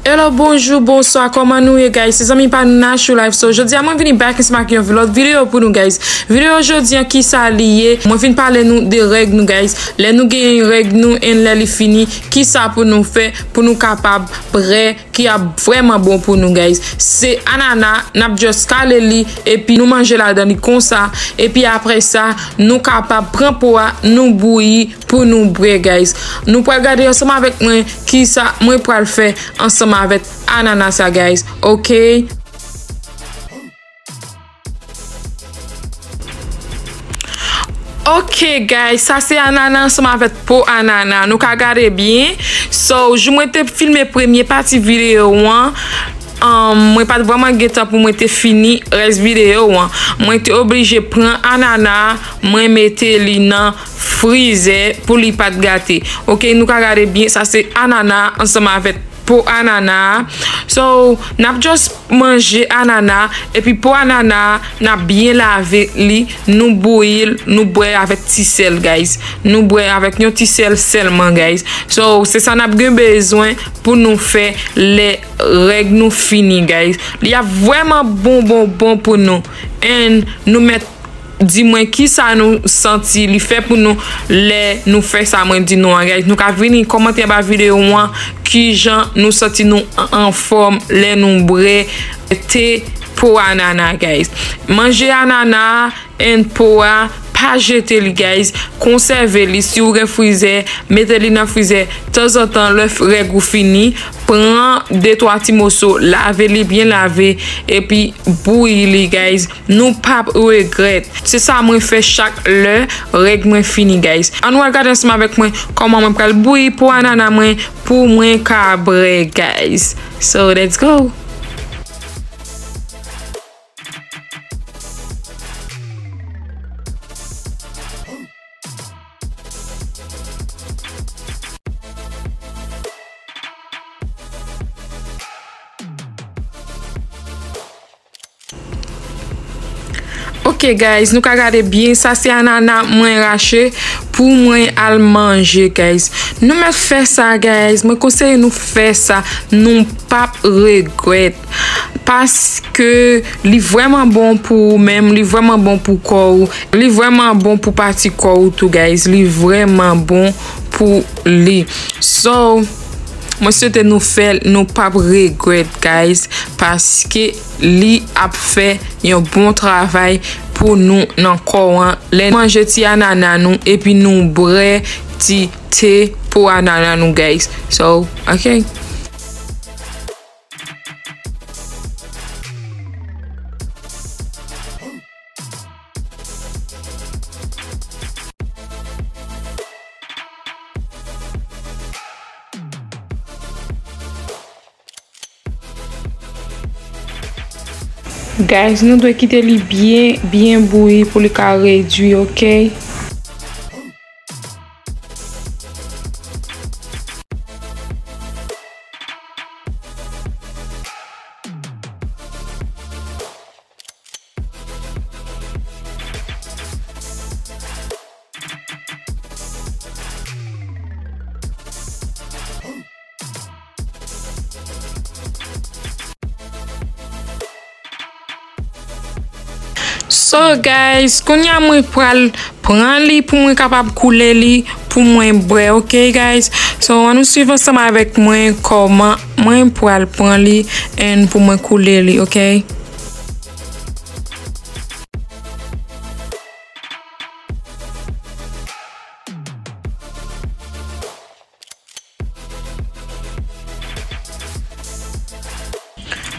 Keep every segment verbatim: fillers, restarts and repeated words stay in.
Hello, bonjou, bonswa, kòman nou ye, guys? Se zanmi pa nou Nash Life. So, jodi a mwen vini back ansanm ak yon lòt videyo pou nou, guys. Videyo jodi a, kisa li ye? Mwen vin pale nou de règ nou, guys. Lè nou genyen règ nou, and lè li fini, kisa pou nou fè pou nou kapab prè ki ap vrèman bon pou nou, guys. Se anana, n ap just kale li, epi nou manje ladan li konsa, epi apre sa, nou kapab pran po a, nou bouyi pou nou bwè, guys. Nou pral gade ansanm avèk mwen kisa mwen pral fè ansanm avèk anana sa, guys. Ok? Ok, guys, sa se anana ansanm avèk po anana. Nou ka gade byen. So, jou mwen te filme premye pati videyo an, um, mwen pa t vrèman gen tan pou mwen te fini rès videyo an. Mwen te oblije pran anana, mwen mete li nan frizè pou li pa t gate. Ok, nou ka gade byen, sa se anana ansanm avèk po anana. So, n ap just manje anana, epi po anana, n ap byen lave li, nou bouyi l, nou bwè avèk ti sèl, guys. Nou bwè avèk yon ti sèl sèlman, guys. So, se sa n ap gen bezwen pou nou fè lè règ nou fini, guys. Li ap vrèman bon, bon, bon pou nou. And nou mèt di mwen kisa nou santi li fè pou nou lè nou fè sa mwen di nou an, guys. Nou ka vini kòmante anba videyo an kijan nou santi nou an, anfòm lè nou bwè te po anana, guys. Manje anana and po a, pa jete li, guys. Konsève li. Si w gen frizè, mete li nan frizè. Tanzantan, lè f-, règ ou fini, pran de twa ti moso, lave li byen lave, epi bouyi li, guys. Nou p ap regrèt. Se sa mwen fè chak lè règ mwen fini, guys. Ann nou al gade ansanm avèk mwen kòman mwen pral bouyi po anana mwen pou mwen ka bwè, guys. So, let's go! Ok, guys, nou ka gade byen. Sa se anana mwen rache pou mwen al manje, guys. Nou mèt fè sa, guys. Mwen konseye nou fè sa. Nou p ap regrèt. Paske li vrèman bon pou ou menm, li vrèman bon pou kò ou, li vrèman bon pou pati kò ou tou, guys. Li vrèman bon pou li. So, mwen swete nou fè l, nou p ap regrèt, guys, paske li ap fè yon bon travay pou nou nan kò an. Lè nou manje ti anana nou, epi nou bwè ti te po anana nou, guys. So, ok. Guys, nou dwe kite li byen, byen bouyi pou li ka redui, ok? So, guys, kounye a mwen pral pran li pou mwen kapab koule li pou mwen bwè, ok, guys? So, ann nou swiv ansanm avèk mwen kòman mwen pral pran li and pou mwen koule li, ok?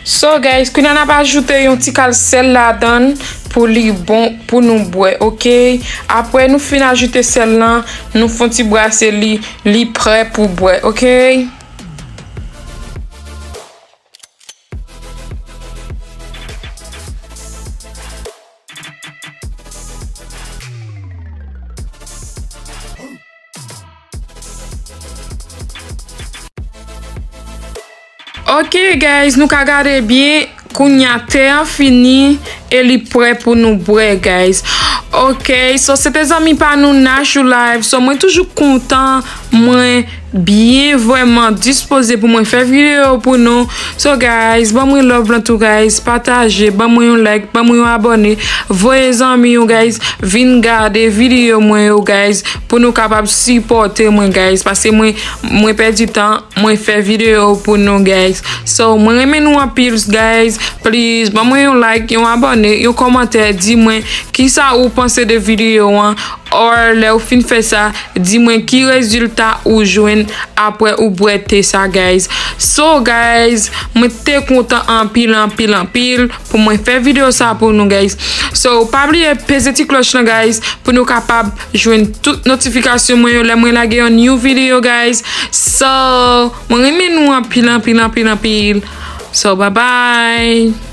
So, guys, kounye a n ap ajoute yon ti kal sèl ladan l pou li bon pou nou bwè, ok? Apre nou fin ajoute sèl lan, nou fè yon ti brase li, li prè pou bwè, ok? Ok, guys, nou ka gade byen. Kounye a te an fini e li prè pou nou bwè, guys. Ok, so se te zanmi pa nou Nash Life. So mwen toujou kontan Mwen byen vrèman dispoze pou mwen fè videyo pou nou. So guys, ban mwen love lan tou guys, pataje, ban mwen yon like, ban mwen yon abòne, voye zanmi yo guys, vin gade videyo mwen yo guys, pou nou kapab sipòte mwen guys, paske mwen, mwen pèdi tan, mwen fè videyo pou nou guys. So mwen renmen nou anpil guys, please ban mwen yon like, yon abòne, yon kòmantè, di mwen kisa ou panse de videyo an. Or lè ou fin fè sa, di mwen ki rezilta ou jwenn apre ou bwè te sa guys. So guys, mwen te kontan anpil anpil anpil pou mwen fè videyo sa pou nou guys. So pa bliye peze ti klòch lan guys, pou nou kapab jwenn tout notifikasyon mwen yo lè mwen lage yon new video guys. So mwen renmen nou anpil anpil anpil anpil. So bye bye.